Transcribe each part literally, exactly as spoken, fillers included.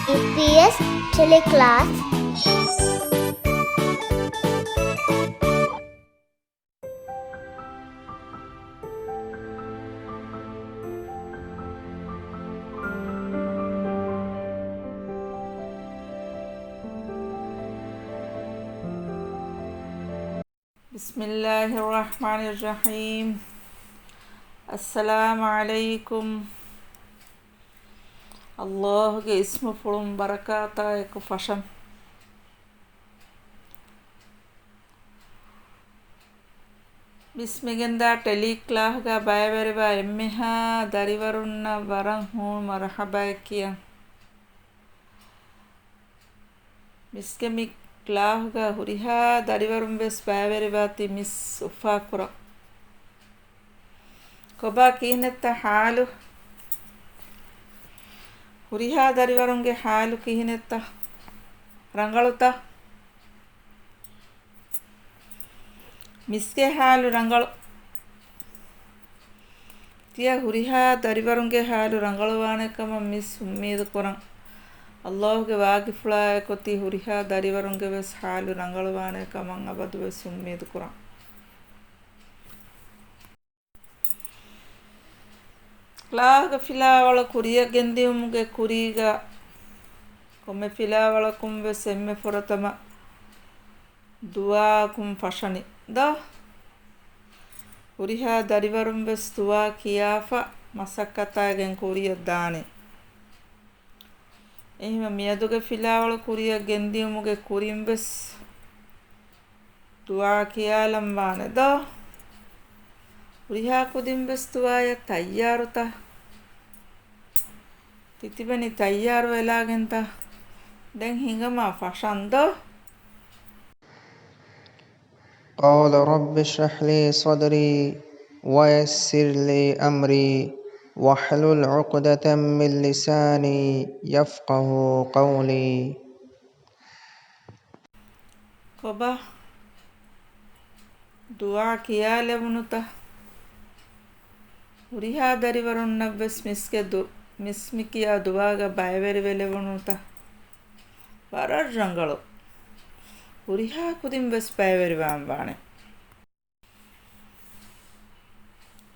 އީޕީއެސް ޓެލެކްލާސް. بسم الله الرحمن الرحيم. السلام عليكم. ﷲ ގެ އިސްމުފުޅުން ބަރަކާތާ އެކު ފަށަން. މިސް މިގެންދާ ޓެލީކްލާހްގަ ބައިވެރިވާ އެންމެހާ ދަރިވަރުންނަށް ވަރަށް ހޫނު މަރުޙަބާއެއް ކިޔަން. މިސްގެ މި ކްލާހުގަ ހުރިހާ ދަރިވަރުން ވެސް ބައިވެރިވާތީ މިސް އުފާކުރަން. ކޮބާ ކިހިނެއްތަ ޙާލު؟ ހުރިހާ ދަރިވަރުންގެ ޙާލު ކިހިނެއްތަ؟ ރަނގަޅުތަ؟ މިސްގެ ޙާލު ރަނގަޅު. ތިޔަ ހުރިހާ ދަރިވަރުންގެ ޙާލު ރަނގަޅުވާނެ ކަމަށް މިސް އުއްމީދު ކުރަން. ﷲ ގެ ވާގިފުޅާއެކު ތި ހުރިހާ ދަރިވަރުންގެ ވެސް ޙާލު ރަނގަޅުވާނެ ކަމަށް އަބަދު ވެސް އުއްމީދު ކުރަން. ކްލާހްގެ ފިލާވަޅު ކުރިއަށް ގެންދިއުމުގެ ކުރީގަ ކޮންމެ ފިލާވަޅަކުން ވެސް އެންމެ ފުރަތަމަ ދުޢާއަކުން ފަށަނީ ދޯ؟ ހުރިހާ ދަރިވަރުން ވެސް ދުޢާ ކިޔާފަ މަސައްކަތާގެން ކުރިއަށް ދާނެ. އެހެންވެ މިއަދުގެ ފިލާވަޅު ކުރިއަށް ގެންދިއުމުގެ ކުރިން ވެސް ދުޢާ ކިޔާލަން ވާނެ ދޯ؟ ހުރިހާ ކުދިން ވެސް ދުޢާއަށް ތައްޔާރުތަ؟ ތި ތިބެނީ ތައްޔާރު ވެލާގެންތަ؟ ދެން ހިނގަމާ ފަށަން ދޯ؟ قال رب اشرح لي صدري ويسر لي أمري واحلل عقدة من لساني يفقهوا قولي. ކޮބާ؟ ދުޢާ ކިޔާލެވުނުތަ؟ ހުރިހާ ދަރިވަރުންނަށްވެސް މިސްގެ ދު-، މިސް މިކިޔާ ދުޢާގަ ބައިވެރިވެލެވުނުތަ؟ ވަރަށް ރަނގަޅު. ހުރިހާ ކުދިން ވެސް ބައިވެރިވާން ވާނެ.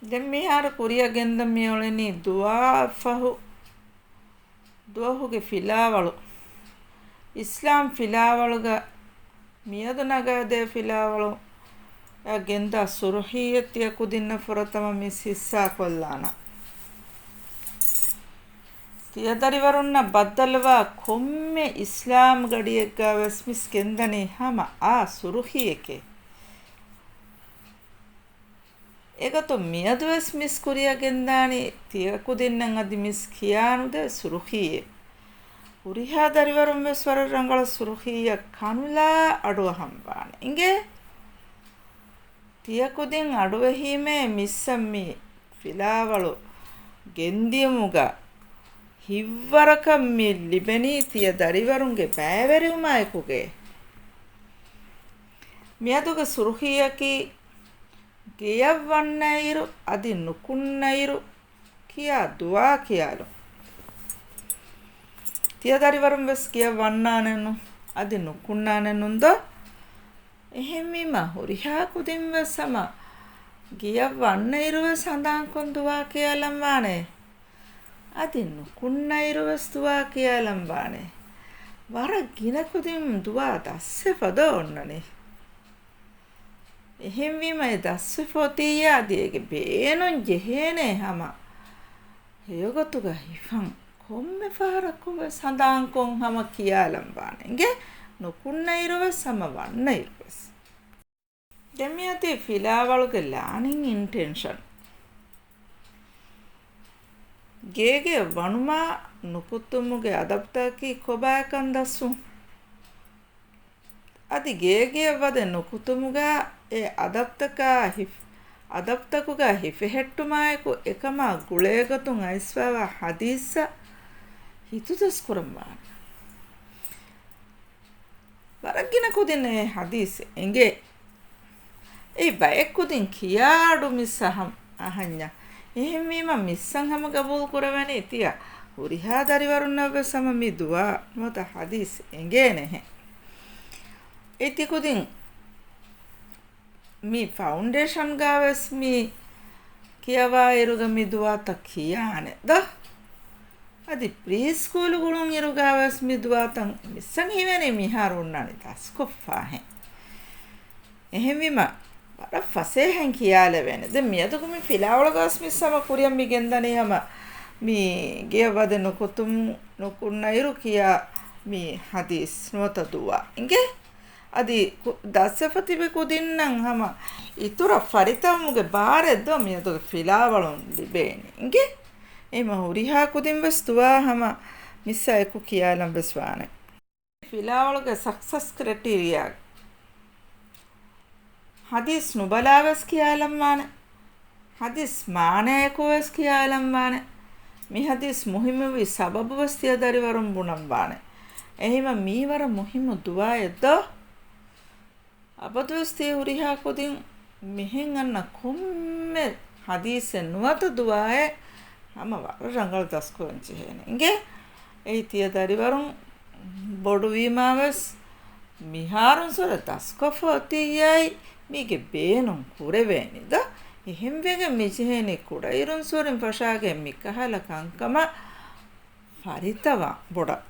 ދެން މިހާރު ކުރިއަށް ގެންދަން މިއުޅެނީ ދުޢާއަށްފަހު ދުވަހުގެ ފިލާވަޅު. އިސްލާމް ފިލާވަޅުގަ މިއަދު ނަގާދޭ ފިލާވަޅު އަށް ގެންދާ ސުރުޚިއްޔަތް ތިޔަ ކުދިންނަށް ފުރަތަމަ މިސް ޙިއްޞާކޮށްލާނަން. ތިޔަ ދަރިވަރުންނަށް ބައްދަލުވާ ކޮންމެ އިސްލާމް ގަޑިއެއްގަ ވެސް މިސް ގެންދަނީ ހަމަ އާ ސުރުޚީއެކޭ. އެގޮތުން މިއަދުވެސް މިސް ކުރިއަށް ގެންދާނީ ތިޔަ ކުދިންނަށް އަދި މިސް ކިޔާނުދޭ ސުރުޚީއެއް. ހުރިހާ ދަރިވަރުން ވެސް ވަރަށް ރަނގަޅަށް ސުރުޚީއަށް ކަނުލާ އަޑުއަހަން ވާނެ. އިނގޭ؟ ތިޔަ ކުދިން އަޑުއެހީމޭ މިސްއަށް މި ފިލާވަޅު ގެންދިޔުމުގަ ހިތްވަރަކަށް މި ލިބެނީ ތިޔަ ދަރިވަރުންގެ ބައިވެރިވުމާއެކުގައި. މިއަދުގެ ސުރުޚީއަކީ ގެޔަށް ވަންނައިރު އަދި ނުކުންނައިރު ކިޔާ ދުޢާ ކިޔާލުން. ތިޔަ ދަރިވަރުން ވެސް ގެޔަށް ވަންނާނެއްނު އަދި ނުކުންނާނެއްނުން ދޯ؟ އެހެންވީމަ ހުރިހާ ކުދިން ވެސް ހަމަ ގެޔަށް ވަންނައިރު ވެސް ހަނދާންކޮށް ދުޢާ ކިޔާލަން ވާނެ. އަދި ނުކުންނައިރު ވެސް ދުޢާ ކިޔާލަން ވާނެ. ވަރަށް ގިނަ ކުދިން ދުޢާ ދަސްވެފަ ދޯ އޮންނަނީ. އެހެންވީމަ އެ ދަސްވެފަ އޮތިއްޔާ އަދި އޭގެ ބޭނުން ޖެހޭނެ ހަމަ ހެޔޮގޮތުގަ ހިފަން ކޮންމެ ފަހަރަކު ވެސް ހަނދާންކޮށް ހަމަ ކިޔާލަން ވާނެ. އިނގޭ؟ ނުކުންނައިރު ވެސް ހަމަ ވަންނައިރު ވެސް. ދެން މިއޮތީ ފިލާވަޅުގެ ލާނިން އިންޓެންޝަން. ގޭގެ ވަނުމާ ނުކުތުމުގެ އަދަބުތަކަކީ ކޮބާކަން ދަސްވުން. އަދި ގޭގެއަށް ވަދެ ނުކުތުމުގަ އެ އަދަބުތަކާ ހިފް-، އަދަބުތަކުގަ ހިފެހެއްޓުމާއެކު އެކަމާ ގުޅޭގޮތުން އައިސްފައިވާ ޙަދީޘްއަށް ހިތުދަސްކުރަން ވާނެ. ވަރަށް ގިނަ ކުދިން އެ ޙަދީޘް އެނގޭ. އެއީ ބައެއް ކުދިން ކިޔާ އަޑު މިސް އަހަން-، އަހަންޏާ. އެހެންވީމަ މިސްއަށް ހަމަ ގަބޫލު ކުރެވެނީ ތިޔަ ހުރިހާ ދަރިވަރުންނަށްވެސް ހަމަ މި ދުޢާ ނުވަތަ ޙަދީޘް އެނގޭނެހެން. އޭތި ކުދިން މި ފައުންޑޭޝަންގާވެސް މި ކިޔަވާ އިރުގަ މި ދުޢާތައް ކިޔާނެ ދޯ؟ އަދި ޕްރީ ސްކޫލު ގުޅުން އިރުގާވެސް މި ދުޢާތައް މިސްއަން ހީވޭނީ މިހާރު އޮންނާނީ ދަސްކޮށްފާހެން. އެހެންވީމަ، ވަރަށް ފަސޭހައިން ކިޔާލެވޭނެ. ދެން މިއަދުގެ މި ފިލާވަޅުގަސް މިސް ހަމަ ކުރިއަށް މި ގެންދަނީ ހަމަ މި ގެޔަށް ވަދެ ނުކުތުމު ނުކުންނައިރު ކިޔާ މި ޙަދީޘް ނުވަތަ ދުޢާ. އިނގޭ؟ އަދި ކު-، ދަސްވެފަ ތިބި ކުދިންނަށް ހަމަ އިތުރަށް ފަރިތަވުމުގެ ބާރެއް ދޯ މިއަދުގެ ފިލާވަޅުން ލިބޭނީ. އިނގޭ؟ އެހެންމަ ހުރިހާ ކުދިން ވެސް ދުޢާ ހަމަ މިސްއާ އެކު ކިޔާލަން ވެސް ވާނެ. ފިލާވަޅުގެ ސަކްސަސް ކްރައިޓީރިއާ. ޙަދީޘް ނުބަލާ ވެސް ކިޔާލަންވާނެ. ޙަދީޘް މާނައެކު ވެސް ކިޔާލަންވާނެ. މި ޙަދީޘް މުހިއްމުވި ސަބަބު ވެސް ތިޔަ ދަރިވަރުން ބުނަންވާނެ. އެހީމަ މީ ވަރަށް މުހިއްމު ދުޢާއެއް ދޯ؟ އަބަދުވެސް ތި ހުރިހާ ކުދިން މިހެން އަންނަ ކޮންމެ ޙަދީޘެއް ނުވަތަ ދުޢާއެއް ހަމަ ވަރަށް ރަނގަޅަށް ދަސްކުރަން ޖެހޭނެ. އިނގޭ؟ އެއީ ތިޔަ ދަރިވަރުން ބޮޑުވީމާވެސް މިހާރުންސުރެ ދަސްކޮށްފަ އޮތިއްޔާއި މީގެ ބޭނުން ކުރެވޭނީ ދޯ؟ އެހެންވެގެން މިޖެހޭނީ ކުޑައިރުންސުރިން ފަށާގެން މިކަހަލަ ކަންކަމަށް ފަރިތަވާ ބޮޑަށް.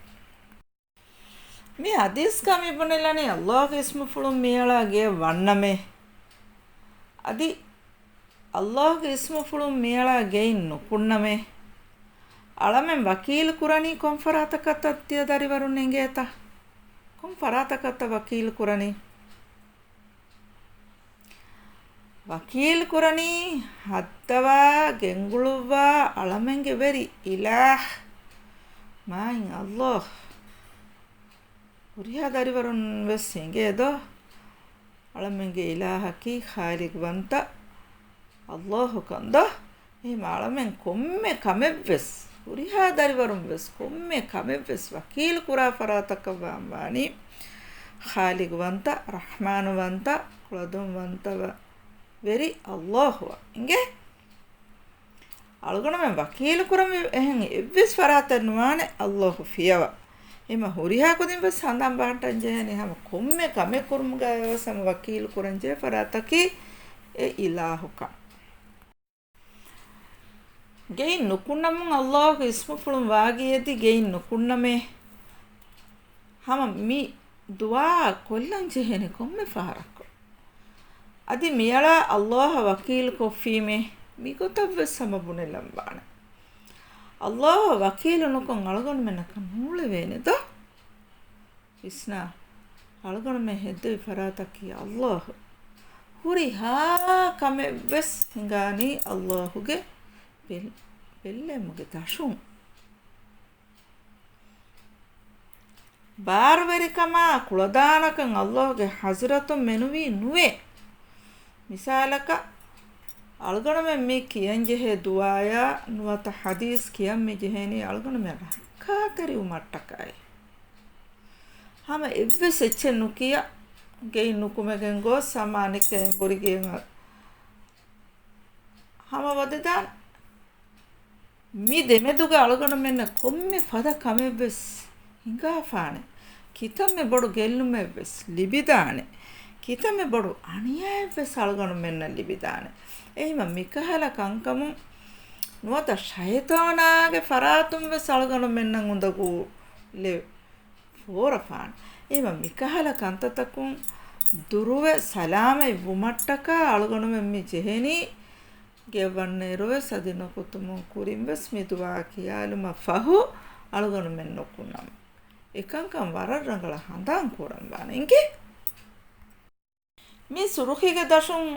މި ޙަދީޘްގަ މި ބުނެލަނީ ﷲ ގެ އިސްމުފުޅުން މިއަޅާ ގެޔަށް ވަންނަމޭ. އަދި ﷲ ގެ އިސްމުފުޅުން މިއަޅާ ގެއިން ނުކުންނަމޭ. އަޅަމެން ވަކީލު ކުރަނީ ކޮން ފަރާތަކަށްތަ ތިޔަ ދަރިވަރުން އެނގޭތަ؟ ކޮން ފަރާތަކަށްތަ ވަކީލު ކުރަނީ؟ ވަކީލު ކުރަނީ ހައްދަވާ، ގެންގުޅުއްވާ އަޅަމެންގެ ވެރި އިލާހް މާތް ﷲ. ހުރިހާ ދަރިވަރުން ވެސް އެނގޭ ދޯ؟ އަޅަމެންގެ އިލާހަކީ ޚާލިޤުވަންތަ ﷲ ކަން ދޯ؟ އެހެން އަޅަމެން ކޮންމެ ކަމެއްވެސް، ހުރިހާ ދަރިވަރުން ވެސް ކޮންމެ ކަމެއްވެސް ވަކީލު ކުރާ ފަރާތަކަށް ވާން ވާނީ ޚާލިޤުވަންތަ، ރަޙްމާނުވަންތަ، ކުޅަދުންވަންތަ ވެރި ﷲ އަށް. އިނގޭ؟ އަޅުގަނޑުމެން ވަކީލު ކުރަން އެހެން އެއްވެސް ފަރާތެއް ނުވާނެ ﷲ ފިޔަވާ. އެމަ ހުރިހާ ކުދިން ވެސް ހަނދާން ބަހައްޓަން ޖެހޭނެ ހަމަ ކޮންމެ ކަމެއް ކުރުމުގައި ވެސް ހަމަ ވަކީލު ކުރަން ޖެހޭ ފަރާތަކީ އެ އިލާހު ކަން. ގެއިން ނުކުންނަމުން ﷲ ގެ އިސްމުފުޅުން ވާގި އެދި ގެއިން ނުކުންނަމޭ. ހަމަ މި ދުޢާ ކޮށްލަން ޖެހޭނެ ކޮންމެ ފަހަރަކު. އަދި މިއަޅާ ﷲ އަށް ވަކީލު ކޮށްފީމޭ މިގޮތަށް ވެސް ހަމަ ބުނެލަން ވާނެ. ﷲ އަށް ވަކީލު ނުކޮށް އަޅުގަނޑުމެންނަކަށް ނޫޅެވޭނެ ދޯ؟ ވިސްނާ، އަޅުގަނޑުމެން ހެއްދެވި ފަރާތަކީ ﷲ. ހުރިހާ ކަމެއް ވެސް ހިނގާނީ ﷲ ގެ ބެލް-، ބެއްލެވުމުގެ ދަށުން. ބާރުވެރިކަމާ ކުޅަދާނަކަން ﷲ ގެ ޙަޟްރަތުން މެނުވީ ނުވޭ. މިސާލަކަށް، އަޅުގަނޑުމެން މި ކިޔަންޖެހޭ ދުޢާޔާ ނުވަތަ ޙަދީޘް ކިޔަން މި ޖެހޭނީ އަޅުގަނޑުމެން ރައްކާތެރިވުމަށްޓަކައި. ހަމަ އެއްވެސް އެއްޗެއް ނުކިޔާ، ގެއިން ނުކުމެގެން ގޮސް ހަމަ އަނެއްކާ އެނބުރިގެން ހަމަ ވަދެދާނެ. މި ދެމެދުގަ އަޅުގަނޑުމެންނަށް ކޮންމެ ފަދަ ކަމެއްވެސް ހިނގާފާނެ. ކިތަންމެ ބޮޑު ގެއްލުމެއްވެސް ލިބިދާނެ. ކިތަންމެ ބޮޑު އަނިޔާއެއްވެސް އަޅުގަނޑުމެންނަށް ލިބިދާނެ. އެހިމަ މިކަހަލަ ކަންކަމުން ނުވަތަ ޝައިޠާނާގެ ފަރާތުންވެސް އަޅުގަނޑުމެންނަށް އުނދަގޫލެއް ފޯރަފާނެ. އެހިމަ މިކަހަލަ ކަންތައްތަކުން ދުރުވެ ސަލާމަތް ވުމަށްޓަކާ އަޅުގަނޑުމެން މި ޖެހެނީ ގެއަށް ވަންނައިރުވެސް އަދި ނުކުތުމުން ކުރިންވެސް މި ދުޢާ ކިޔާލުމަށް ފަހު އަޅުގަނޑުމެން ނުކުންނަމު. އެކަންކަން ވަރަށް ރަނގަޅަށް ހަނދާން ކުރަންވާނެ. އިނގޭ؟ މި ސުރުޚީގެ ދަށުން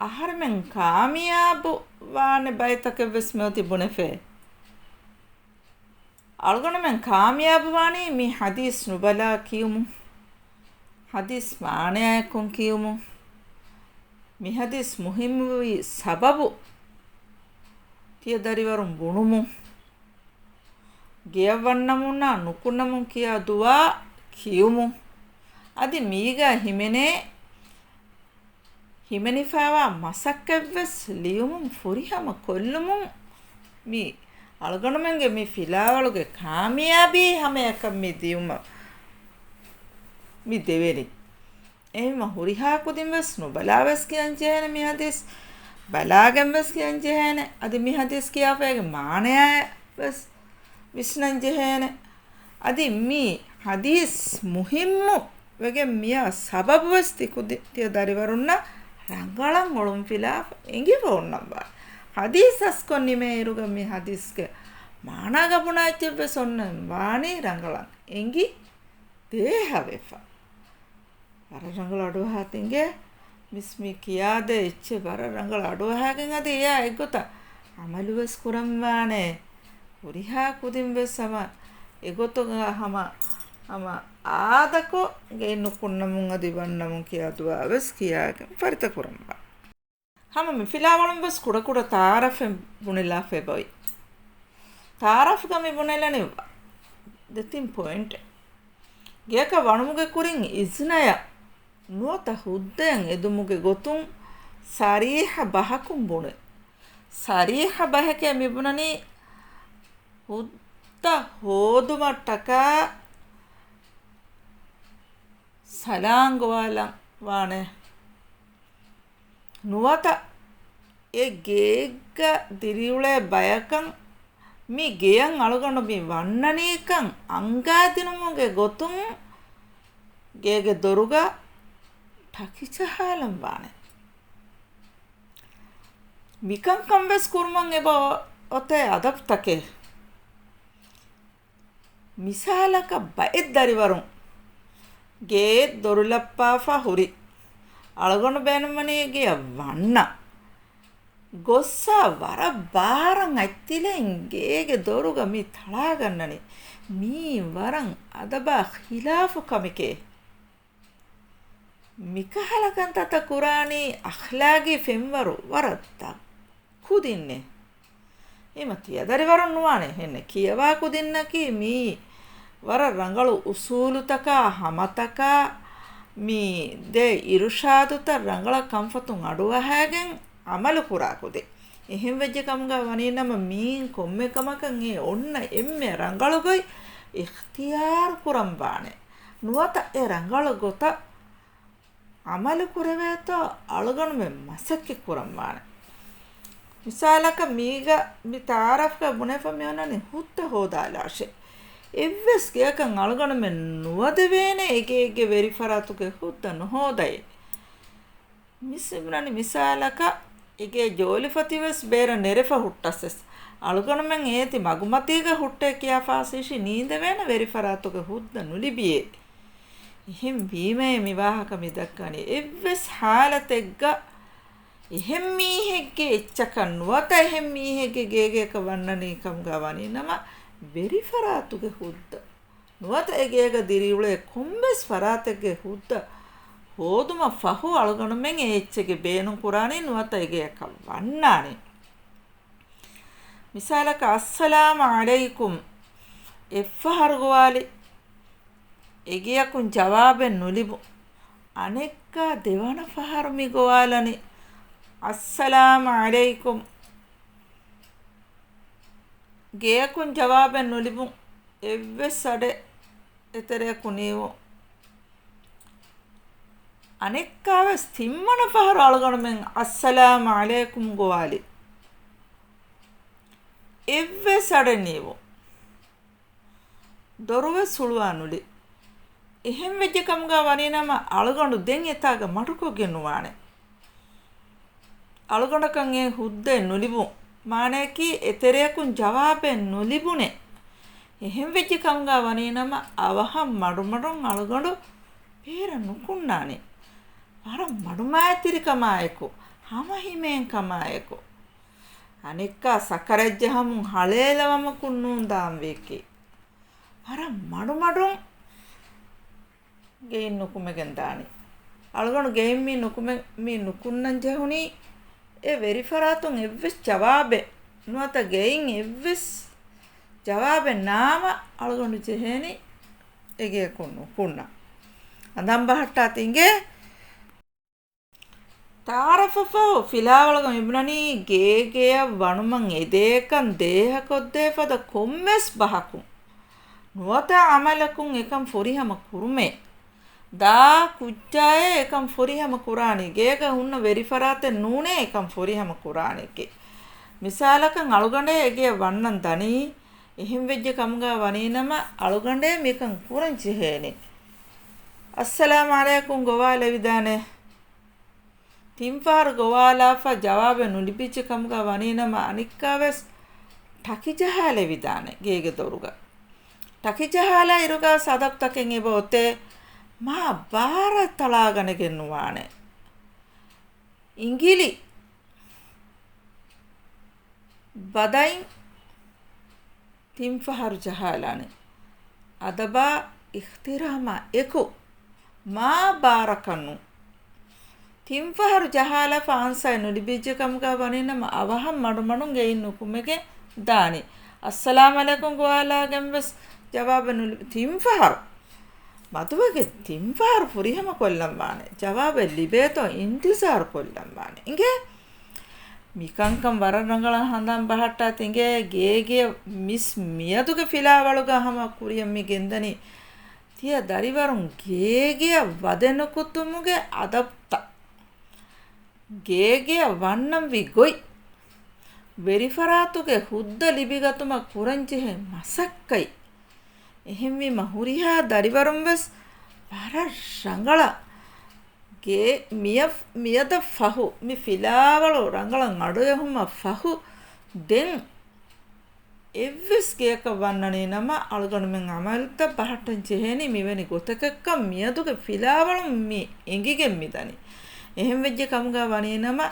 އަހަރެމެން ކާމިޔާބު ވާނެ ބައިތަކެއްވެސް މިއޮތީ ބުނެފޭ. އަޅުގަނޑުމެން ކާމިޔާބުވާނީ މި ޙަދީޘް ނުބަލާ ކިޔުމުން، ޙަދީޘް މާނައާއެކުން ކިޔުމުން، މި ޙަދީޘް މުހިއްމުވި ސަބަބު ތިޔަ ދަރިވަރުން ބުނުމުން، ގެޔަށް ވަންނަމުންނާ ނުކުންނަމުން ކިޔާ ދުޢާ ކިޔުމުން، އަދި މީގާ ހިމެނޭ ހިމެނިފައިވާ މަސައްކަތްވެސް ލިޔުމުން ފުރިހަމަ ކޮށްލުމުން މި އަޅުގަނޑުމެންގެ މި ފިލާވަޅުގެ ކާމިޔާބީ ހަމަޔަކަށް މި ދިޔުމަށް މި ދެވެނީ. އެހެންވީމަ ހުރިހާ ކުދިން ވެސް ނުބަލާ ވެސް ކިޔަން ޖެހޭނެ މި ހަދީސް. ބަލާގެން ވެސް ކިޔަން ޖެހޭނެ. އަދި މި ހަދީސް ކިޔާފައިގެ މާނަޔާ ވެސް ވިސްނަން ޖެހޭނެ. އަދި މި ހަދީސް މުހިއްމު ވެގެން މިޔާ ސަބަބު ވެސް ތި ކުދި-، ތިޔަ ދަރިވަރުންނަށް ރަނގަޅަށް އޮޅުންފިލާފަ އެނގިފަ އޮންނަންވާނެ. ހަދީސް އަސްކޮށް ނިމޭއިރުގަ މި ހަދީސްގެ މާނާގަ ބުނާ އެއްޗެއް ވެސް އޮންނަން ވާނީ ރަނގަޅަށް އެނގި ދޭހަވެފަ. ވަރަށް ރަނގަޅު އަޑުއަހާ ތިންގެ މިސް މި ކިޔާދޭ އެއްޗެއް ވަރަށް ރަނގަޅު އަޑުއަހާގެން އަދި އެއާ އެއްގޮތަށް އަމަލު ވެސް ކުރަންވާނެ. ހުރިހާ ކުދިން ވެސް ހަމަ އެގޮތުގަ ހަމަ، ހަމަ އާދަކޮށް ގެއިން ނުކުންނަމުން އަދި ވަންނަމުން ކިޔާ ދުޢާ ވެސް ކިޔާގެން ފަރިތަ ކުރަންވާނެ. ހަމަ މި ފިލާވަޅުން ވެސް ކުޑަކުޑަ ތަޢާރަފެއް ބުނެލާފައި އޮތް. ތަޢާރަފްގަ މި ބުނެލަނީ ދެތިން ޕޮއިންޓެއް. ގެއަކަށް ވަނުމުގެ ކުރިން އިޒްނަޔަށް ނުވަތަ ހުއްދަޔަށް އެދުމުގެ ގޮތުން ޞަރީޙަ ބަހަކުން ބުނެ. ޞަރީޙަ ބަހެކޭ މި ބުނަނީ ހުއްދަ ހޯދުމަށްޓަކާ ސަލާން ގޮވާލަން ވާނެ. ނުވަތަ އެ ގެއެއްގަ ދިރިއުޅޭ ބަޔަކަށް މި ގެޔަށް އަޅުގަނޑު މި ވަންނަނީކަން އަންގާދިނުމުގެ ގޮތުން ގޭގެ ދޮރުގަ ޓަކި ޖަހާލަން ވާނެ. މިކަންކަން ވެސް ކުރުމަށް އެބަ އޮތޭ އަދަބުތަކެއް. މިސާލަކަށް ބައެއް ދަރިވަރުން ގެއެއް ދޮރުލައްޕާފަ ހުރި. އަޅުގަނޑު ބޭނުންވަނީ ގެޔަށް ވަންނަން. ގޮއްސާ ވަރަށް ބާރަށް އަތްތިލައިން ގޭގެ ދޮރުގަ މި ތަޅާގަންނަނީ. މީ ވަރަށް އަދަބާ ޚިލާފު ކަމެކޭ. މިކަހަލަ ކަންތައްތައް ކުރާނީ އަޚްލާގީ ފެންވަރު ވަރަށް ދަށް ކުދިންނޭ. އެހެންވީމަ ތިޔަ ދަރިވަރުން ނުވާނެ. އެހެންނެއް ކިޔަވާ ކުދިންނަކީ މީ ވަރަށް ރަނގަޅު އުސޫލުތަކާ ހަމަތަކާ މި ދޭ އިރުޝާދުތައް ރަނގަޅަށް ކަންފަތުން އަޑުއަހައިގެން އަމަލު ކުރާ ކުދިން. އެހެން ވެއްޖެ ކަމުގަ ވަނީ ނަމަ މީން ކޮންމެ ކަމަކަށް އެ އޮންނަ އެންމެ ރަނގަޅު ގޮތް އިޚްތިޔާރު ކުރަން ވާނެ. ނުވަތަ އެ ރަނގަޅު ގޮތަށް އަމަލު ކުރެވޭތޯ އަޅުގަނޑުމެން މަސައްކަތް ކުރަން ވާނެ. މިސާލަކަށް މީގަ މި ތަޢާރަފްގަ ބުނެފަ މި އޮންނަނީ ހުއްދަ ހޯދާލާށޭ. އެއްވެސް ގެއަކަށް އަޅުގަނޑުމެން ނުވަދެވޭނެ އެ ގޭގެ ވެރިފަރާތުގެ ހުއްދަ ނުހޯދައޭ. މިސް މިބުނަނީ މިސާލަކަށް އެގޭ ޖޯލިފަތިވެސް ބޭރަށް ނެރެފަ ހުއްޓަސްވެސް، އަޅުގަނޑުމެން އޭތި މަގުމަތީގަ ހުއްޓޭ ކިޔާ ފާސިށި ނީނދެވޭނެ ވެރިފަރާތުގެ ހުއްދަ ނުލިބިޔޭ. އެހެން ވީމައޭ މި ވާހަކަ މި ދައްކަނީ. އެއްވެސް ހާލަތެއްގަ އެހެން މީހެއްގެ އެއްޗަކަށް ނުވަތަ އެހެން މީހެއްގެ ގޭގެއަކަށް ވަންނަނީ ކަމުގަ ވަނީ ނަމަ ވެރިފަރާތުގެ ހުއްދަ ނުވަތަ އެ ގޭގަ ދިރިއުޅޭ ކޮންމެސް ފަރާތެއްގެ ހުއްދަ ހޯދުމަށް ފަހު އަޅުގަނޑުމެން އެ އެއްޗެއްގެ ބޭނުން ކުރާނީ ނުވަތަ އެ ގެއަކަށް ވަންނާނީ. މިސާލަކަށް، އައްސަލާމު ޢަލައިކުމް އެއްފަހަރު ގޮވާލި، އެގެއަކުން ޖަވާބެއް ނުލިބު. އަނެއްކާ ދެވަނަ ފަހަރު މި ގޮވާލަނީ، އައްސަލާމު ޢަލައިކުމް. ގެއަކުން ޖަވާބެއް ނުލިބުން. އެއްވެސް އަޑެއް އެތެރެއަކު ނީވު. އަނެއްކާވެސް ތިންވަނަ ފަހަރު އަޅުގަނޑުމެން އައްސަލާމު ޢަލައިކުމް ގޮވާލި. އެއްވެސް އަޑެއް ނީވު. ދޮރުވެސް ހުޅުވާ ނުލި. އެހެން ވެއްޖެ ކަމުގަ ވަނީ ނަމަ އަޅުގަނޑު ދެން އެތާގަ މަޑުކޮށްގެން ނުވާނެ. އަޅުގަނޑަކަށް އެ ހުއްދައެއް ނުލިބުން. މާނަޔަކީ އެތެރެއަކުން ޖަވާބެއް ނުލިބުނެ. އެހެން ވެއްޖެ ކަމުގަ ވަނީ ނަމަ އަވަހަށް މަޑުމަޑުން އަޅުގަނޑު ބޭރަށް ނުކުންނާނެ. ވަރަށް މަޑުމައިތިރިކަމާއެކު، ހަމަހިމޭންކަމާއެކު. އަނެއްކާ ސަކަރަތް ޖަހަމުން ހަޅޭލަވަމަކުން ނޫން ދާންވީކީ. ވަރަށް މަޑުމަޑުން ގެއިން ނުކުމެގެން ދާނީ. އަޅުގަނޑު ގެއިން މި ނުކުމެ-، މި ނުކުންނަން ޖެހުނީ އެ ވެރިފަރާތުން އެއްވެސް ޖަވާބެއް ނުވަތަ ގެއިން އެއްވެސް ޖަވާބެއް ނާމަ އަޅުގަނޑު ޖެހޭނީ އެގެއަކުން ނުކުންނަން. އަނދަން ބަހައްޓާ ތިނގޭ. ތައާރަފަށްފަހު ފިލާވަޅުގަ މިބުނަނީ ގޭގެއަށް ވަނުމަށް އެދޭކަން ދޭހަކޮށްދޭ ފަދަ ކޮންމެސް ބަހަކުން ނުވަތަ އަމަލަކުން އެކަން ފުރިހަމަ ކުރުމޭ. ދާ ކުއްޖާއޭ އެކަން ފުރިހަމަ ކުރާނީ، ގޭގަ ހުންނަ ވެރިފަރާތެއް ނޫނޭ އެކަން ފުރިހަމަ ކުރާނެކޭ. މިސާލަކަށް އަޅުގަނޑޭ އެގެއަށް ވަންނަން ދަނީ، އެހެންވެއްޖެ ކަމުގަ ވަނީނަމަ އަޅުގަނޑޭ މިކަން ކުރަން ޖެހޭނީ. އައްސަލާމް ޢަލައިކުމް ގޮވާލެވިދާނެ. ތިންފަހަރު ގޮވާލާފަ ޖަވާބެއް ނުލިބިއްޖެ ކަމުގަ ވަނީނަމަ އަނެއްކާވެސް ޓަކި ޖަހާލެވިދާނެ ގޭގެ ދޮރުގަ. ޓަކި ޖަހާލާ އިރުގަ ސަދަފްތަކެއް އެބަ އޮތޭ މާ ބާރަށް ތަޅާގަނެގެން ނުވާނެ. އިނގިލި ބަދައިން ތިންފަހަރު ޖަހާލާނެ. އަދަބާ އިޙްތިރާމާ އެކު މާ ބާރަކަށް ނޫން. ތިންފަހަރު ޖަހާލާފަ އާންސާއެއް ނުލިބިއްޖެ ކަމުގަ ވަނީނަމަ އަވަހަށް މަޑުމަޑުން ގެއިން ނުކުމެގެން ދާނީ. އައްސަލާމް ޢަލައިކުމް ގޮވާލާގެން ވެސް ޖަވާބެއް ނުލިބި ތިންފަހަރު. މަދުވެގެން ތިންފަހަރު ފުރިހަމަ ކޮށްލަން ވާނެ. ޖަވާބެއް ލިބޭތޯ އިންތިޒާރު ކޮށްލަން ވާނެ. އިނގޭ؟ މިކަންކަން ވަރަށް ރަނގަޅަށް ހަނދާން ބަހައްޓާ ތިނގޭ ގޭގެ މިސް މިއަދުގެ ފިލާވަޅުގަ ހަމަ ކުރިޔަށް މި ގެންދަނީ ތިޔަ ދަރިވަރުން ގޭގެއަށް ވަދެ ނުކުތުމުގެ އަދަބުތައް. ގޭގެއަށް ވަންނަންވީ ގޮތް. ވެރިފަރާތުގެ ހުއްދަ ލިބިގަތުމަށް ކުރަންޖެހޭ މަސައްކަތް. އެހެންވީމަ ހުރިހާ ދަރިވަރުން ވެސް ވަރަށް ރަނގަޅަށް ގޭ މިއަށް، މިއަދަށް ފަހު، މި ފިލާވަޅު ރަނގަޅަށް އަޑުއެހުމަށް ފަހު ދެން އެއްވެސް ގެޔަކަށް ވަންނަނީ ނަމަ، އަޅުގަނޑުމެން އަމަލުތައް ބަހައްޓަން ޖެހޭނީ މިވެނި ގޮތަކަށްކަން މިއަދުގެ ފިލާވަޅުން މި އެނގިގެން މިދަނީ. އެހެންވެއްޖެ ކަމުގަ ވަނީ ނަމަ،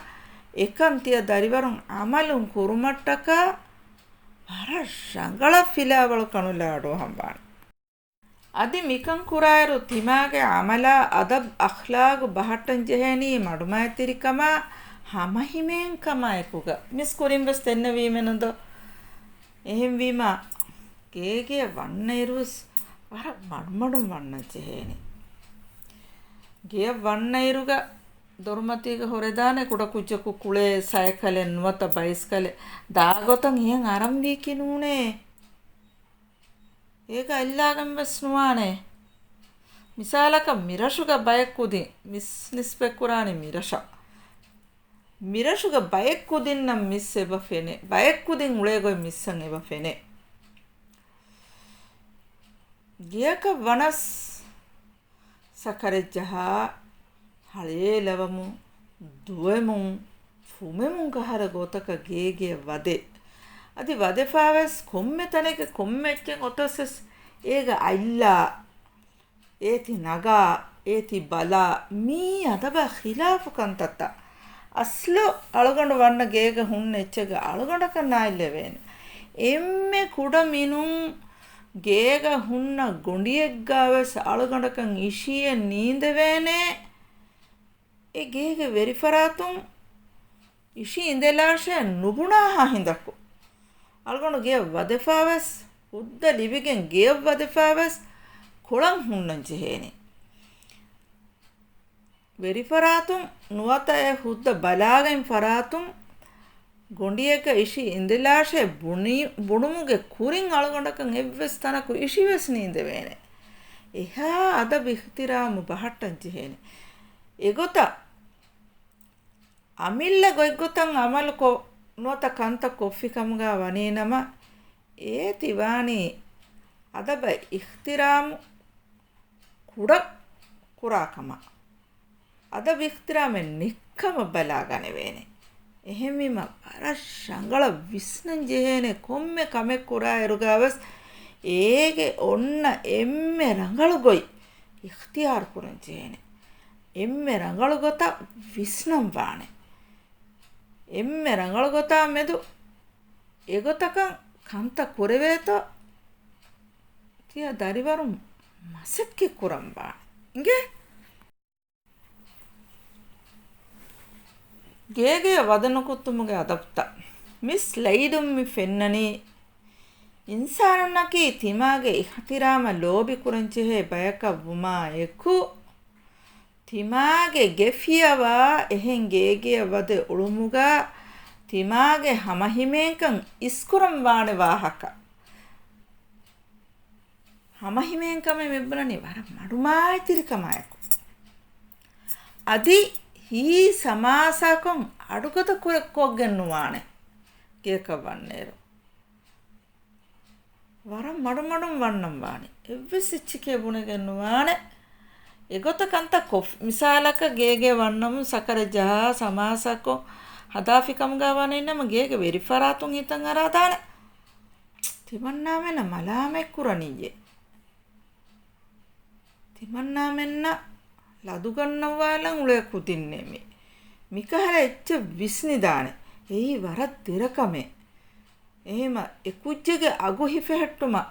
އެކަން ތިޔަ ދަރިވަރުން އަމަލުން ކުރުމަށްޓަކާ ވަރަށް ރަނގަޅަށް ފިލާވަޅު ކަނުލާ އަޑުއަހަން ވާނެ. އަދި މިކަން ކުރާއިރު ތިމާގެ އަމަލާ އަދަބް އަޚްލާގު ބަހައްޓަން ޖެހޭނީ މަޑުމައިތިރިކަމާ ހަމަހިމޭންކަމާއެކުގަ. މިސް ކުރިން ވެސް ދެންނެވީމެއްނުދޯ؟ އެހެންވީމާ، ގޭގެއަށް ވަންނައިރުވެސް ވަރަށް މަޑުމަޑުން ވަންނަން ޖެހޭނީ. ގެޔަށް ވަންނައިރުގަ ދޮރުމަތީގަ ހުރެދާނެ ކުޑަކުއްޖަކު ކުޅޭ ސައިކަލެއް ނުވަތަ ބައިސްކަލެއް ދާގޮތަށް އެހެން އަރަންވީކީ ނޫނޭ. އޭގަ އަތްލާގެން ވެސް ނުވާނެ. މިސާލަކަށް މިރަށުގަ ބައެއް ކުދިން، މިސް ނިސްބަތްކުރާނީ މިރަށަށް. މިރަށުގަ ބައެއް ކުދިންނަށް މިސް އެބަ ފެނޭ، ބައެއް ކުދިން އުޅޭ ގޮތް މިސްއަށް އެބަ ފެނޭ. ގެޔަކަށް ވަނަސް ސަކަރެއްޖަހާ، ހަޅޭލަވަމުން، ދުވެމުން، ފުމެމުން ކަހަލަ ގޮތަކަށް ގޭގެއަށް ވަދޭ. އަދި ވަދެފާވެސް ކޮންމެ ތަނެއްގެ ކޮންމެ އެއްޗެއް އޮތަސްވެސް އޭގަ އަތްލާ، އޭތި ނަގާ، އޭތި ބަލާ، މީ އަދަބާ ޚިލާފު ކަންތައްތައް. އަސްލު އަޅުގަނޑު ވަންނަ ގޭގަ ހުންނަ އެއްޗެއްގަ އަޅުގަނޑަކަށް ނާއިލްވެވޭނެ. އެންމެ ކުޑަ މިނުން ގޭގަ ހުންނަ ގޮނޑިއެއްގަވެސް އަޅުގަނޑަކަށް އިށީއެއް ނީނދެވޭނެ. އެ ގޭގެ ވެރިފަރާތުން އިށީ އިނދެލާށޭ ނުބުނާހާ ހިނދަކު. އަޅުގަނޑު ގެޔަށް ވަދެފާވެސް، ހުއްދަ ލިބިގެން ގެޔަށް ވަދެފާވެސް، ކޮޅަށް ހުންނަން ޖެހޭނެ. ވެރިފަރާތުން ނުވަތަ އެ ހުއްދަ ބަލާގެން ފަރާތުން ގޮނޑިއެއްގަ އިށީ އިނދެލާށޭ ބުނި-، ބުނުމުގެ ކުރިން އަޅުގަނޑަކަށް އެއްވެސް ތަނަކު އިށީވެސް ނީނދެވޭނެ. އެހާ އަދަބު އިޙްތިރާމު ބަހައްޓަން ޖެހޭނެ. އެގޮތަށް އަމިއްލަ ގޮތްގޮތަށް އަމަލުކޮށް ނުވަތަ ކަންތައް ކޮށްފިކަމުގަ ވަނީނަމަ، އޭތި ވާނީ އަދަބަށް އިޙްތިރާމު ކުޑަ ކުރާކަމަށް، އަދަބު އިޙްތިރާމެއް ނެތްކަމަށް ބަލާގަނެވޭނެ. އެހެންވީމަ، ވަރަށް ރަނގަޅަށް ވިސްނަން ޖެހޭނެ ކޮންމެ ކަމެއް ކުރާއިރުގަވެސް، އޭގެ އޮންނަ އެންމެ ރަނގަޅު ގޮތް އިޚްތިޔާރު ކުރަން ޖެހޭނެ. އެންމެ ރަނގަޅު ގޮތަށް ވިސްނަން ވާނެ. އެންމެ ރަނގަޅު ގޮތާ މެދު އެގޮތަކަށް ކަންތައް ކުރެވޭތޯ، ތިޔަ ދަރިވަރުން މަސައްކަތް ކުރަން ވާނެ. އިނގޭ؟ ގޭގެ ވަދެ ނުކުތުމުގެ އަދަބުތައް. މި ސްލައިޑުން މި ފެންނަނީ، އިންސާނުންނަކީ ތިމާގެ އިޙްތިރާމަށް ލޯބި ކުރަން ޖެހޭ ބަޔަކަށް ވުމާ އެކު، ތިމާގެ ގެ ފިޔަވާ އެހެން ގޭގެއަށް ވަދެ އުޅުމުގަ ތިމާގެ ހަމަހިމޭންކަން އިސްކުރަން ވާނެ ވާހަކަ. ހަމަހިމޭންކަމެއް މިބުނަނީ ވަރަށް މަޑުމާތިރިކަމާއެކު. އަދި ހީ ސަމާސާކޮށް އަޑުގަދަ ކުރެ-، ކޮށްގެން ނުވާނެ ގެއަކަށް ވަންނޭރު. ވަރަށް މަޑުމަޑުން ވަންނަން ވާނެ. އެއްވެސް އެއްޗެކޭ ބުނެގެން ނުވާނެ. އެގޮތަށް ކަންތައް ކޮށް، މިސާލަކަށް ގޭގޭ ވަންނަމުން ސަކަރެއް ޖަހާ ސަމާސާކޮށް ހަދާފި ކަމުގަ ވަނީ ނަމަ ގޭގެ ވެރިފަރާތުން ހިތަށް އަރާދާނެ. ތިމަންނާމެންނަށް މަލާމަތްކުރަނީއޭ. ތިމަންނާމެންނަށް ލަދުގަންނަވާލަން އުޅޭ ކުދިންނޭ މި. މިކަހަލަ އެއްޗެއް ވިސްނިދާނެ. އެއީ ވަރަށް ދެރަ ކަމެއް. އެހެމަ އެ ކުއްޖެއްގެ އަގު ހިފެހެއްޓުމަށް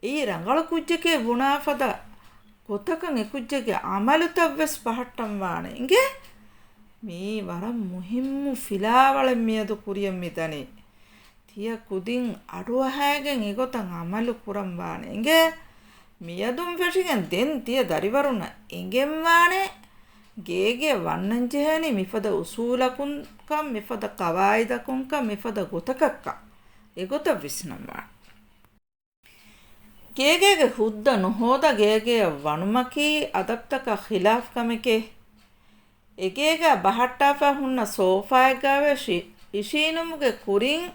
އެއީ ރަނގަޅު ކުއްޖެކޭ ބުނާ ފަދަ ގޮތަކަށް އެ ކުއްޖެއްގެ އަމަލުތައް ވެސް ބަހައްޓަން ވާނެ އިނގޭ. މިއީ ވަރަށް މުހިއްމު ފިލާވަޅެއް މިއަދު ކުރިއަށް މި ދަނީ. ތިޔަ ކުދިން އަޑުއަހައިގެން އެގޮތަށް އަމަލު ކުރަން ވާނެ އިނގޭ. މިއަދުން ފެށިގެން ދެން ތިޔަ ދަރިވަރުންނަށް އެނގެން ވާނެ ގޭގެ ވަންނަން ޖެހޭނީ މިފަދަ އުސޫލަކުން ކަން، މިފަދަ ޤަވާއިދަކުން ކަން، މިފަދަ ގޮތަކަށް ކަން. އެގޮތަށް ވިސްނަން ވާނެ. ގޭގޭގެ ހުއްދަ ނުހޯދާ ގޭގެއަށް ވަނުމަކީ އަދަބްތަކާ ޚިލާފް ކަމެކޭ. އެގޭގަ ބަހައްޓާފަ ހުންނަ ސޯފާއެއްގަ ވެސް އި-، އިށީނުމުގެ ކުރިން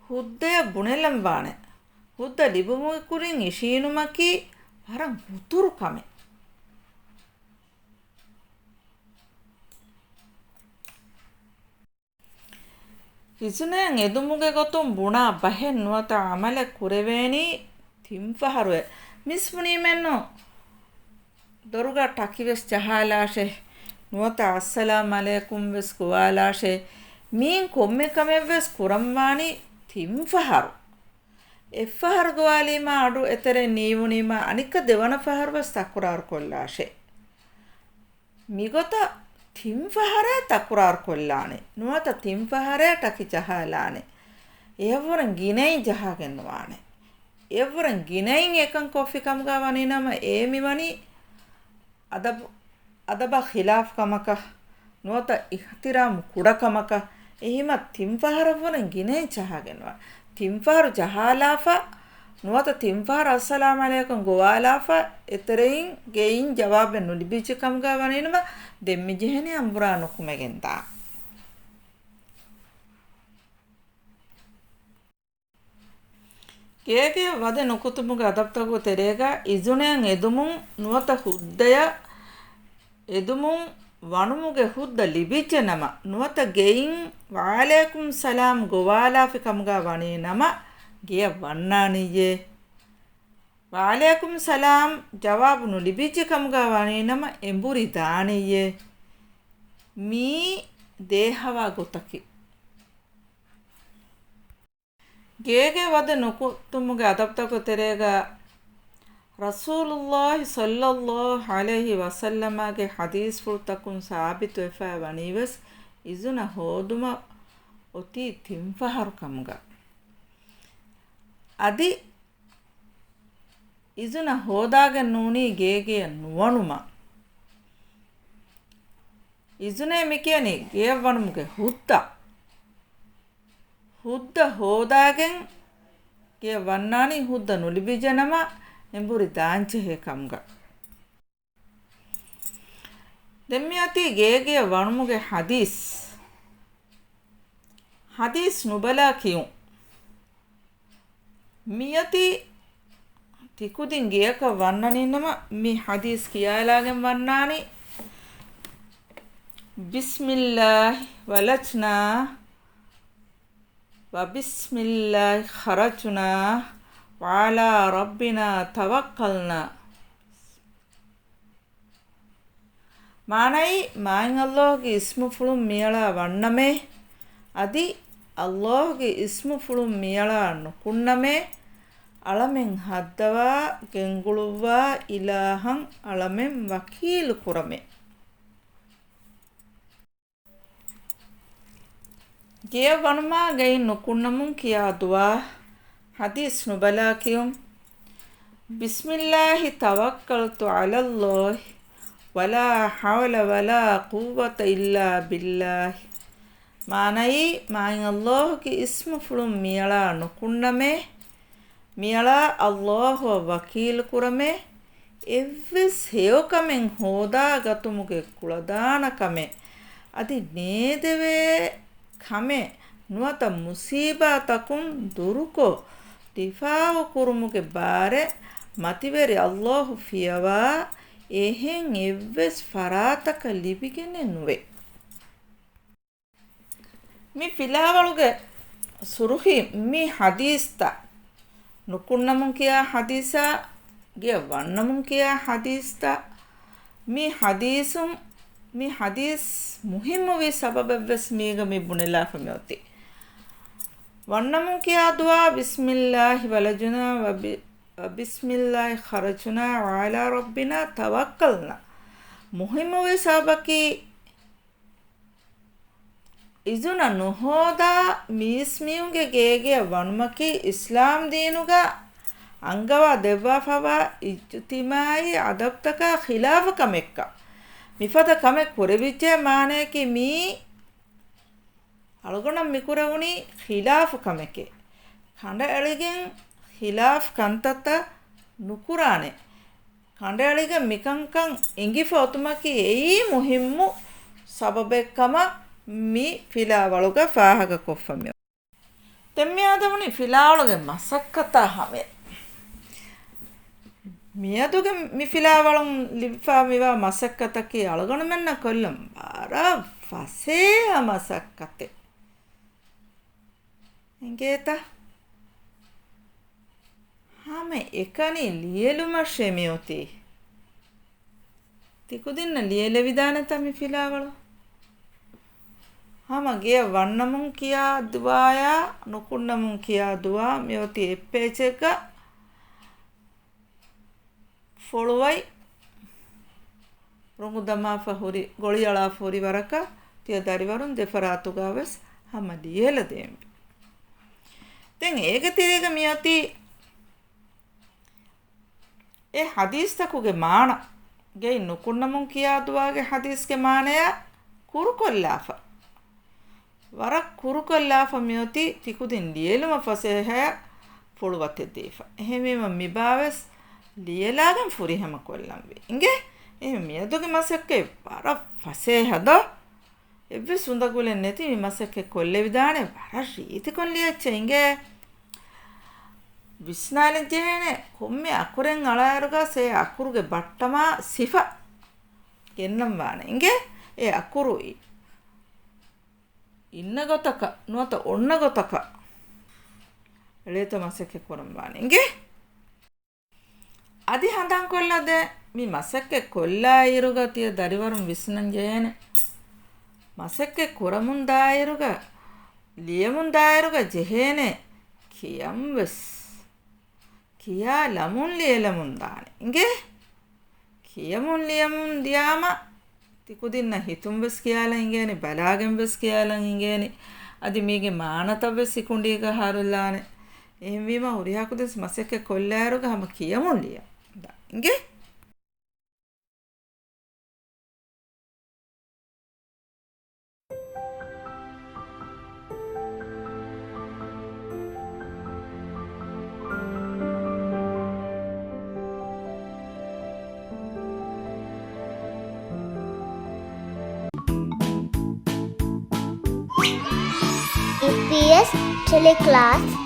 ހުއްދަޔަށް ބުނެލަން ވާނެ. ހުއްދަ ލިބުމުގެ ކުރިން އިށީނުމަކީ ވަރަށް ހުތުރު ކަމެއް. އިޒުނައިން އެދުމުގެ ގޮތުން ބުނާ ބަހެއް ނުވަތަ އަމަލެއް ކުރެވޭނީ ތިން ފަހަރުއެއް. މިސް ބުނީމެއްނު ދޮރުގަ ޓަކިވެސް ޖަހާލާށޭ، ނުވަތަ އައްސަލާމް އަލައިކުމް ވެސް ގޮވާލާށޭ. މީން ކޮންމެ ކަމެއްވެސް ކުރަންވާނީ ތިން ފަހަރު. އެއްފަހަރު ގޮވާލީމާ އަޑު އެތެރެއިން ނީވުނީމާ އަނެއްކާ ދެވަނަ ފަހަރުވެސް ތަކުރާރު ކޮށްލާށޭ. މިގޮތަށް ތިން ފަހަރޭ ތަކުރާރު ކޮށްލާނެ، ނުވަތަ ތިން ފަހަރޭ ޓަކި ޖަހާލާނެ. އެއަށްވުރެން ގިނައިން ޖަހާގެން ނުވާނެ. އެއަށްވުރެން ގިނައިން އެކަން ކޮށްފި ކަމުގަ ވަނީ ނަމަ، އޭ މިވަނީ އަދަބު، އަދަބަށް ޚިލާފް ކަމަކަށް، ނުވަތަ އިޙްތިރާމް ކުޑަކަމަކަށް. އެހިމަ ތިން ފަހަރަށްވުރެން ގިނައިން ޖަހާގެން ނުވާނެ. ތިން ފަހަރު ޖަހާލާފަ، ނުވަތަ ތިން ފަހަރު އައްސަލާމް އަލައިކުމް ގޮވާލާފަ، އެތެރެއިން ގެއިން ޖަވާބެއް ނުލިބިއްޖެ ކަމުގަ ވަނީނަމަ، ދެން މި ޖެހެނީ އަނބުރާ ނުކުމެގެން ދާން. ގޭގެ ވަދެ ނުކުތުމުގެ އަދަބުތަކުގެ ތެރޭގަ އިޒުނައިން އެދުމުން ނުވަތަ ހުއްދަޔަށް އެދުމުން ވަނުމުގެ ހުއްދަ ލިބިއްޖެ ނަމަ، ނުވަތަ ގެއިން ވަޢަލައިކުމް ސަލާމް ގޮވާލާފި ކަމުގަ ވަނީ ނަމަ، ގެޔަށް ވަންނާނިއްޔޭ. ވަޢަލައިކުމް ސަލާމް ޖަވާބު ނުލިބިއްޖެ ކަމުގަ ވަނީ ނަމަ، އެނބުރި ދާނިއްޔޭ. މިއީ ދޭހަވާ ގޮތަކީ. ގޭގެ ވަދެ ނުކުތުމުގެ އަދަބުތަކުގެ ތެރޭގަ ރަސޫލުﷲ ޞައްލަﷲ ޢަލައިހި ވަސައްލަމާގެ ޙަދީޘްފުޅުތަކުން ސާބިތުވެފައި ވަނީވެސް އިޒުނަ ހޯދުމަށް އޮތީ ތިން ފަހަރު ކަމުގަ. އަދި އިޒުނަ ހޯދާގެން ނޫނީ ގޭގެއަށް ނުވަނުމަށް. އިޒުނޭ މިކިޔަނީ ގެޔަށް ވަނުމުގެ ހުއްދަ. ހުއްދަ ހޯދާގެން ގެޔަށް ވަންނާނީ ހުއްދަ ނުލިބިއްޖެ ނަމަ އެނބުރި ދާންޖެހޭ ކަމުގަ. ދެން މިއޮތީ ގޭގެޔަށް ވަނުމުގެ ޙަދީޘް. ޙަދީޘް ނުބަލާ ކިޔުން. މިއޮތީ ތިކުދިން ގެޔަކަށް ވަންނަނީނަމަ މި ޙަދީޘް ކިޔާލާގެން ވަންނާނީ. بسم الله ولجنا وبسم الله خرجنا وعلى ربنا توكلنا. މާނައީ، މާތް ﷲ ގެ އިސްމުފުޅުން މިއަޅާ ވަންނަމޭ، އަދި ﷲ ގެ އިސްމުފުޅުން މިއަޅާ ނުކުންނަމޭ، އަޅަމެން ހައްދަވާ ގެންގުޅުއްވާ އިލާހަށް އަޅަމެން ވަކީލު ކުރަމޭ. ގެޔަށް ވަނުމާ ގެއިން ނުކުންނަމުން ކިޔާ ދުޢާ. ޙަދީޘް ނުބަލާ ކިޔުން. بسم الله توكلت على الله ولا حول ولا قوة إلا بالله. މާނައީ، މާތް ﷲ ގެ އިސްމުފުޅުން މިއަޅާ ނުކުންނަމޭ، މިއަޅާ ﷲ އަށް ވަކީލު ކުރަމޭ، އެއްވެސް ހެޔޮކަމެއް ހޯދާގަތުމުގެ ކުޅަދާނަ ކަމެއް، އަދި ނޭދެވޭ ކަމެއް، ނުވަތަ މުސީބާތަކުން ދުރުކޮށް، ދިފާޢު ކުރުމުގެ ބާރެއް މަތިވެރި ﷲ ފިޔަވާ އެހެން އެއްވެސް ފަރާތަކަށް ލިބިގެނެއް ނުވޭ. މި ފިލާވަޅުގެ ސުރުޚީ މި ޙަދީޘްތައް، ނުކުންނަމުން ކިޔާ ޙަދީޘާ، ގެޔަށް ވަންނަމުން ކިޔާ ޙަދީޘްތައް، މި ޙަދީޘުން، މި ޙަދީޘް މުހިއްމުވި ސަބަބެއްވެސް މީގަ މި ބުނެލާފަ މިއޮތީ. ވަންނަމުން ކިޔާ ދުޢާ، بسم الله ولجنا وب-، وبسم الله خرجنا وعلى ربنا توكلنا. މުހިއްމުވި ސަބަބަކީ، އިޒުނަ ނުހޯދާ މީސްމީހުންގެ ގޭގެއަށް ވަނުމަކީ އިސްލާމް ދީނުގަ އަންގަވާ ދެއްވާފަވާ އިޖްތިމާޢީ އަދަބުތަކާ ޚިލާފު ކަމެއްކަން. މިފަދަ ކަމެއް ކުރެވިއްޖެ މާނަޔަކީ މީ އަޅުގަނޑަށް މިކުރެވުނީ ޚިލާފު ކަމެކޭ. ކަނޑައެޅިގެން ޚިލާފު ކަންތައްތައް ނުކުރާނެ. ކަނޑައެޅިގެން މިކަންކަން އެނގިފަ އޮތުމަކީ އެއީ މުހިއްމު ސަބަބެއްކަމަށް މި ފިލާވަޅުގަ ފާހަގަކޮށްފަ މިއޮތީ. ދެން މިއަދު ވަނީ ފިލާވަޅުގެ މަސައްކަތާ ހަމަޔަށް. މިއަދުގެ މި ފިލާވަޅުން ލިބިފަ މިވާ މަސައްކަތަކީ އަޅުގަނޑުމެންނަށް ކޮށްލަން ވަރަށް ފަސޭހަ މަސައްކަތެއް. އެނގޭތަ؟ ހަމަ އެކަނި ލިޔެލުމަށޭ މިއޮތީ. ތިކުދިންނަށް ލިޔެލެވިދާނެތަ މި ފިލާވަޅު؟ ހަމަ ގެޔަށް ވަންނަމުން ކިޔާ ދުޢާޔާ، ނުކުންނަމުން ކިޔާ ދުޢާ މިއޮތީ އެއް ޕޭޖެއްގަ. ފޮޅުވައި ރޮނގު ދަމާފަ ހުރި، ގޮޅިއަޅާފަ ހުރި ވަރަކަށް ތިޔަ ދަރިވަރުން ދެފަރާތުގަ ވެސް ހަމަ ލިޔެލަދޭންވީ. ދެން އޭގެ ތެރޭގަ މިއޮތީ އެ ޙަދީޘްތަކުގެ މާނަ. ގެއިން ނުކުންނަމުން ކިޔާ ދުޢާގެ ޙަދީޘްގެ މާނަޔާ ކުރުކޮށްލާފަ. ވަރަށް ކުރުކޮށްލާފަ މިއޮތީ ތިކުދިން ލިޔެލުމަށް ފަސޭހަޔަށް ފޮޅުވަތެއް ދީފަ. އެހެންވީމަ މިބާވެސް ލިޔެލާގެން ފުރިހަމަ ކޮށްލަންވީ. އިނގޭ؟ އެހެން މިއަދުގެ މަސައްކަތް ވަރަށް ފަސޭހަ ދޯ؟ އެއްވެސް އުނދަގުލެއް ނެތި މި މަސައްކަތް ކޮށްލެވިދާނެ ވަރަށް ރީތިކޮށް ލިޔައްޗޭ އިނގޭ. ވިސްނާލަން ޖެހޭނެ ކޮންމެ އަކުރެއް އަޅާއިރުގަ ސޭ އަކުރުގެ ބައްޓަމާ ސިފަ ގެންނަން ވާނެ އިނގޭ. އެ އަކުރު އި-، އިންނަ ގޮތަކަށް ނުވަތަ އޮންނަ ގޮތަކަށް އެޅޭތޯ މަސައްކަތް ކުރަން ވާނެ އިނގޭ. އަދި ހަނދާންކޮށްލަދޭ، މި މަސައްކަތް ކޮށްލާއިރުގަ ތިޔަ ދަރިވަރުން ވިސްނަން ޖެހޭނެ. މަސައްކަތް ކުރަމުން ދާއިރުގަ، ލިޔެމުން ދާއިރުގަ ޖެހޭނެ ކިޔަން ވެސް. ކިޔާލަމުން ލިޔެލަމުން ދާނެ އިނގޭ. ކިޔަމުން ލިޔަމުން ދިޔާމަ، ތިކުދިންނަށް ހިތުން ވެސް ކިޔާލަން އިނގޭނެ، ބަލާގެން ވެސް ކިޔާލަން އިނގޭނެ. އަދި މީގެ މާނަތައް ވެސް ހިކުނޑީގަ ހާރުލާނެ. އެހެންވީމަ ހުރިހާ ކުދިން މަސައްކަތް ކޮށްލާއިރުގަ ހަމަ ކިޔަމުން ލިޔަ ދާ އިނގޭ. އީޕީއެސް ޓެލެކްލާސް